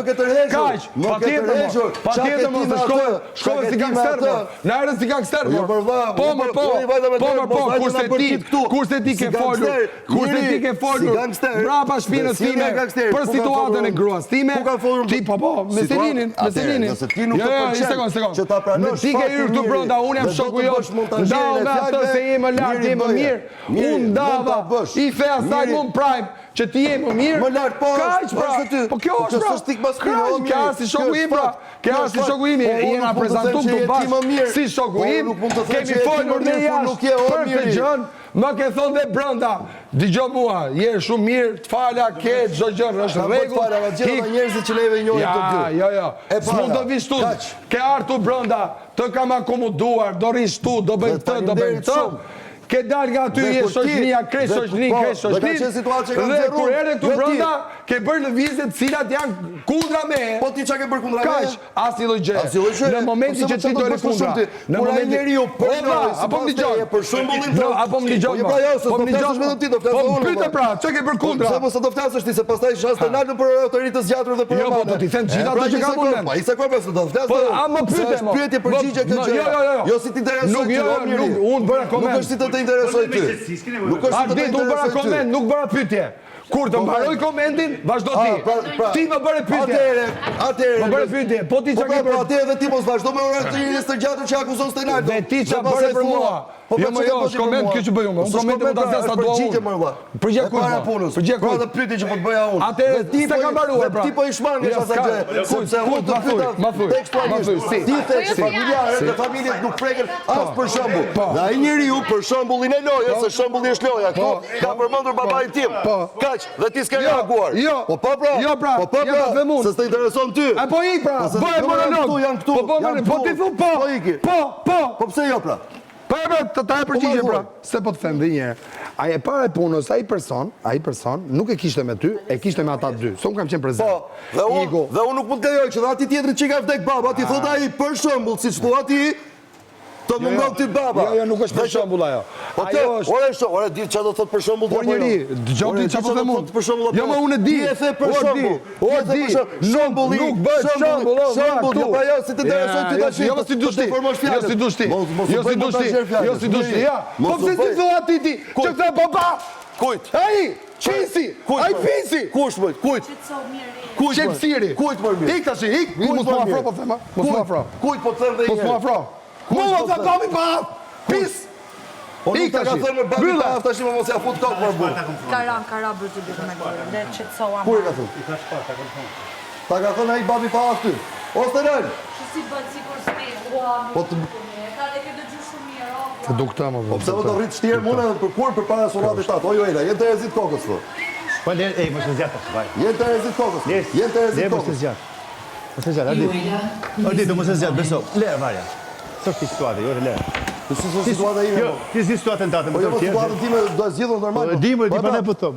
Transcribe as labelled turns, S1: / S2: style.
S1: Më ke tërhequr.
S2: Kaq,
S1: Më ke
S2: patjetër mo.
S1: tërhequr.
S2: Patjetër mo, se shkove, shkove si gangster mo. Na erdhe si gangster
S1: Jo,
S2: mo.
S1: për vlla,
S2: Po
S1: jo,
S2: mo,
S1: për-
S2: po.
S1: jo, i vajta me
S2: Po
S1: dorë,
S2: mo, po,
S1: mos vajta
S2: kurse
S1: na
S2: ti,
S1: bërtit këtu.
S2: kurse ti
S1: Si
S2: ke folur,
S1: gangster,
S2: kurse ti
S1: njeri,
S2: ke
S1: si
S2: folur
S1: gangster,
S2: mbrapa shpinës
S1: dhe sjellja
S2: time
S1: e gangsterit,
S2: për
S1: ku kam
S2: situatën e
S1: folur-
S2: gruas time.
S1: ku kam folur-
S2: Ti po po, me
S1: Situat-
S2: Selinin, me
S1: Atëherë,
S2: Selinin.
S1: nëse ti nuk
S2: Jo,
S1: të
S2: jo, një
S1: pëlqen
S2: sekond, sekond.
S1: që ta pranosh
S2: Ti ke
S1: faktin
S2: hyrë këtu
S1: njeri,
S2: brenda, unë jam
S1: dhe do
S2: shoku
S1: të
S2: jot.
S1: bësh montazherin
S2: Ndau
S1: e
S2: me atë
S1: fjalëve,
S2: se je më lart,
S1: njeri
S2: je më
S1: bëje.
S2: mirë.
S1: Njeri,
S2: Unë
S1: mund
S2: ndava,
S1: ta bësh.
S2: i the asaj
S1: Njeri-
S2: mu në prime që ti je më mirë.
S1: Më lart po
S2: Kaq
S1: është,
S2: pra.
S1: është aty.
S2: Po kjo
S1: Po
S2: është
S1: kjo
S2: pra.
S1: s'është tik pas spine, o
S2: Kaq,
S1: mirë.
S2: ke ardhur si
S1: Kjo
S2: shoku
S1: është
S2: im pra.
S1: fakt.
S2: Ke
S1: Kjo
S2: ardhur
S1: është
S2: si
S1: fakt.
S2: shoku im,
S1: Po unë
S2: jena
S1: nuk mund të them
S2: prezantu
S1: që
S2: këtu
S1: je ti
S2: bashkë
S1: më mirë.
S2: si shoku
S1: Po unë
S2: im.
S1: nuk mund të them
S2: Kemi
S1: që je ti më
S2: folur dhe
S1: mirë, kur nuk
S2: jashtë
S1: je, o
S2: për këtë
S1: miri.
S2: gjën, më ke thonë dhe brenda. Dëgjo mua, je shumë mirë, të fala, ke çdo gjë, është
S1: Ta
S2: në
S1: bëj të
S2: rregull.
S1: fala, nga gjithë
S2: Hik.
S1: ata njerëzit që neve i njohim
S2: Ja,
S1: të dy.
S2: jo, jo.
S1: E
S2: S'mund
S1: para,
S2: të vish tu.
S1: kaq.
S2: Ke ardhur brenda, të kam akomoduar, do rrish tu, do bëjmë
S1: Dhe
S2: këtë, do bëjmë
S1: faleminderit
S2: këtë.
S1: shumë.
S2: Ke dalë nga aty
S1: Dhe
S2: je
S1: kur ti-
S2: shoqëria, krejt
S1: dhe-
S2: shoqëri,
S1: po,
S2: krejt
S1: dhe ka
S2: shoqëri.
S1: qenë situatë që kanë
S2: Dhe
S1: nxjerrur,
S2: kur erdhe këtu
S1: jo ti.
S2: brenda, ke bërë lëvizje të cilat janë kundra me.
S1: Po ti çka ke bërë kundra
S2: Kaq,
S1: meje?
S2: asnjë lloj gjëje.
S1: Asnjë lloj gjëje.
S2: Në momentin
S1: Po
S2: që
S1: pse
S2: ti
S1: më
S2: dole
S1: çfarë do të bësh më
S2: kundra,
S1: shumë ti?
S2: në
S1: Kur ai
S2: momentin
S1: njeriu
S2: Po
S1: pranoi,
S2: vlla, apo më
S1: sipas
S2: dëgjon?
S1: teje, për shembullin
S2: No,
S1: tënd.
S2: apo më dëgjon?
S1: Po, jo, pra, jo, se
S2: Po
S1: s'do
S2: më dëgjon?
S1: flasësh vetëm ti, do flas
S2: Po
S1: edhe
S2: më
S1: unë,
S2: pyete
S1: valla.
S2: pra, çka ke bërë
S1: Po
S2: kundra?
S1: pse mos do flasësh ti se pastaj shas të nalën për autoritet zgjatur dhe për
S2: Jo, po,
S1: romane.
S2: do t'i them gjithë
S1: E,
S2: ato
S1: pra,
S2: që
S1: një
S2: kam
S1: sekond,
S2: unë.
S1: Po, i sekond, pra, se do të flas.
S2: Po,
S1: edhe unë.
S2: a më
S1: Se
S2: pyete
S1: është
S2: mo.
S1: Pyetje përgjigje
S2: Më-
S1: kjo
S2: më-
S1: gjë.
S2: jo, jo, jo.
S1: Jo si t'interesoj
S2: Nuk,
S1: ty,
S2: jo,
S1: o miri.
S2: nuk, unë bëra koment.
S1: Nuk është si të të interesoj ty. Nuk është si të të
S2: Ardit, unë bëra
S1: interesoj ty.
S2: koment, nuk bëra pyetje. Kur të
S1: Po,
S2: mbaroj
S1: pra.
S2: komentin, vazhdo
S1: Ah,
S2: ti.
S1: pra, pra.
S2: Ti më bëre pyetje.
S1: Atëherë, atëherë.
S2: Më bëre pyetje, po ti
S1: Po
S2: çka
S1: pra,
S2: ke
S1: po
S2: bërë?
S1: atëherë dhe ti mos vazhdo me orar të njëri të gjatur që akuzon Stenaldo.
S2: Dhe ti çka
S1: Dhe pastaj
S2: bëre për
S1: thua,
S2: mua?
S1: Po
S2: Jo,
S1: pra
S2: më
S1: çka
S2: jo,
S1: ke bërë
S2: është
S1: ti për
S2: koment
S1: mua?
S2: kjo që bëj unë.
S1: Po
S2: Unë
S1: s'është
S2: komentin mund ta
S1: koment,
S2: zgjas
S1: pra,
S2: sa
S1: është
S2: dua
S1: përgjigje,
S2: unë.
S1: mor vlla.
S2: Përgjigje
S1: E
S2: kujt,
S1: para
S2: po?
S1: punës.
S2: Përgjigje
S1: Pra
S2: kujt?
S1: dhe pyetje që po të bëja unë.
S2: Atëherë,
S1: Dhe ti
S2: s'e
S1: po
S2: ka
S1: i-
S2: mbaruar,
S1: dhe
S2: pra.
S1: Ti po i shmangesh
S2: Jo,
S1: asaj
S2: s'ka.
S1: gjëje,
S2: Kujt,
S1: sepse
S2: kujt,
S1: unë të
S2: ma thuj,
S1: pyeta
S2: ma thuj, ma
S1: tekstualisht.
S2: thuj, si?
S1: Ti the
S3: Si?
S1: familjarët dhe familjet nuk preken as për shembull.
S2: Po.
S1: Dhe ai njeriu për shembullin e lojës, se shembulli është loja këtu,
S2: Po.
S1: ka përmendur babain tim.
S2: Po.
S1: Kaq, dhe ti s'ke
S2: Jo,
S1: reaguar.
S2: jo.
S1: Po po pra.
S2: Jo, pra,
S1: Po po
S2: ja
S1: pra.
S2: ta them unë.
S1: Se s'të intereson ty.
S2: A po ik pra,
S1: Po se
S2: bëj
S1: jo, janë
S2: monolog.
S1: këtu, janë këtu,
S2: Po po
S1: janë
S2: po
S1: këtu.
S2: ti thu po.
S1: Po iki.
S2: Po, po.
S1: Po pse jo pra?
S2: Po e pra, të ta e përgjigje
S1: Po, ma
S2: pra.
S1: thuaj.
S2: Se po të them dhe një herë. Ai e para e punës, ai person, ai person nuk e kishte me ty, e kishte me ata dy. Se unë kam qenë prezent.
S1: Po, dhe unë
S2: Iku.
S1: dhe unë nuk mund të lejoj që dhe atij tjetrit që i ka vdek baba, ti thotë ai për shembull, siç thua ti, të mungon ty baba.
S2: Jo, jo, nuk është
S1: Dhe
S2: për
S1: që-
S2: shembull ajo.
S1: Po
S2: Ajo
S1: te,
S2: është
S1: ore sho, ore di çfarë do thotë për shembull
S2: Por
S1: ti apo jo?
S2: njeri, dëgjo
S1: Ore,
S2: ti
S1: di
S2: çfarë po
S1: çfarë
S2: them
S1: do
S2: unë.
S1: thotë për shembull apo
S2: Jo, më unë e di.
S1: Ti e the për
S2: O, di.
S1: shembull.
S2: O,
S1: Ti e the
S2: di.
S1: për shembull.
S2: Nuk-
S1: Shembulli,
S2: nuk bëhet shembull, o, vlla,
S1: shembull,
S2: këtu.
S1: jo pra jo, si të interesoj ty
S2: Ja,
S1: tash.
S2: Jo, si dush ti. Jo, si dush ti.
S1: Mos mos
S2: Jo,
S1: u
S2: si
S1: bëj
S2: dush ti.
S1: montazher fjalës.
S2: Jo, si dush ti. Ja.
S1: Mos
S2: Po
S1: u
S2: pse si
S1: bëj.
S2: thua ti ti? Që the baba?
S1: Kujt?
S2: Ai, pisi.
S1: Kujt,
S2: Ai
S1: mor?
S2: pisi.
S1: Kush më? Kujt? Kujt? mor?
S2: Qepsiri.
S1: Kujt më mirë?
S2: Ik tash, ik.
S1: Kujt,
S2: Mos
S1: mor
S2: më afro
S1: mirë?
S2: po them, ha? Mos më
S1: Kujt?
S2: afro.
S1: Kujt po të them dhe një
S2: Mos më
S1: herë?
S2: afro.
S1: Kujt
S2: Mua
S1: po
S2: tha
S1: them?
S2: babi pa. Pis.
S1: Po nuk
S2: Ik
S1: ta ka
S2: tash.
S1: thënë me babi
S2: Mbylle.
S1: pa aft tash më mos ja fut kokë mor burr.
S3: Ka ra, ka ra bërë të dytë me dorë, le qetësoha.
S1: Kur e ka thënë? Ta ka thënë ai babi pa aft ty. O Stenal.
S3: Si bën sikur s'ke, ua,
S1: Po të
S3: ka dhe ke dëgju shumë mirë, o.
S2: Të du këtë më.
S1: Po pse më do rrit shtirë mune për kur përpara surratit tat. O Juela, je të rezit kokës thu.
S4: Po le, ej, mos e zgjat tash, vaj.
S1: Je të rezit kokës. Je të rezit
S4: Le, mos e
S1: kokës.
S4: zgjat. Mos e zgjat, Ardit. Ardit, mos e zgjat, beso. Le, varja. S'është ti situata, jo, le.
S1: Po si s'është situata ime?
S4: Jo,
S1: mo?
S4: ti si situatën tate,
S1: Po
S4: më
S1: jo, po
S4: të tjerë.
S1: situatën time do e zgjidhur normal.
S4: Po e di, më di,
S1: Po,
S4: pa ne
S1: pra.
S4: po thom.